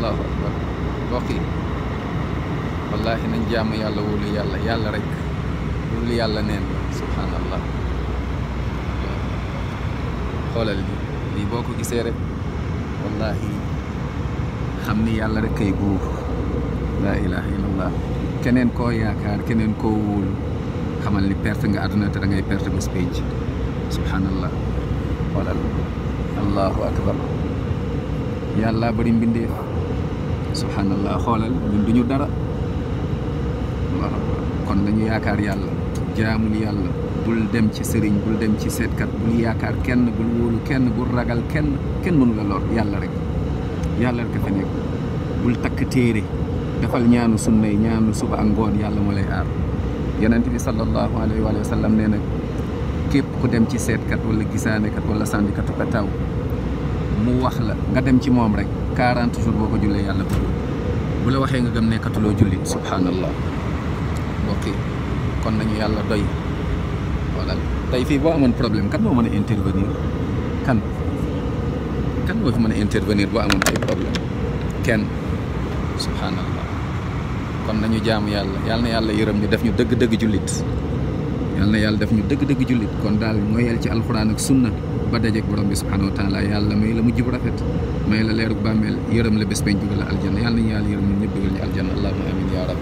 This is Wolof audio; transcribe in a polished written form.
allahu akbar mbokk yi wallaahi nañ jaamu yàlla wóolu yàlla yàlla rek wóolu yàlla neen subhanallah xoolal lii boo ko gisee rek wallaahi xam ni yàlla rek kay buur laa ilaha illallah keneen koo yaakaar keneen koo wóolu xamal ni perte nga àdduna te da ngay perte bés pénc subhanallah xoolal allahu akbar yàlla bari mbindeef subhanallah xoolal ñun duñu dara allahu akbar kon nañu yaakaar yàlla jaamul yàlla bul dem ci sëriñ bul dem ci seetkat bul yaakaar kenn bul wóolu kenn bul ragal kenn mënu la lor yàlla rek ka fa nekk bul takk téere defal ñaanu sunna yi ñaanu suba ak ngoon yàlla moo lay aar yonent bi sallallahu alayhi wa sallam nee na képp ku dem ci seetkat wala gisaanekat wala sandikatu taw mu wax la nga dem ci moom rek 40 jours boo ko jullee yàlla bu la waxee nga gëm nekkatuloo jullit subhanallah mbokk yi kon nañu yàlla doy wala tey fii boo amoon problème kan moo mën a intervenir kan moo fi mën a intervenir boo amoon ay problème kenn subhanallah kon nañu jaamu yàlla na yàlla yërëm ñu def ñu dëgg-dëgg jullit yàlla na yàlla def ñu dëgg-dëgg jullit kon daal mooyal ci alxuraan ak sunna ba dajeek borom bi subhanahu wa taala yàlla may la mujj bu rafet may la leerug bàmmeel yërëm la bés bañ dugal la aljanna yàlla nañu yàlla yërëm ñun ñëpp dugal ñu aljanna allahumma amin ya rab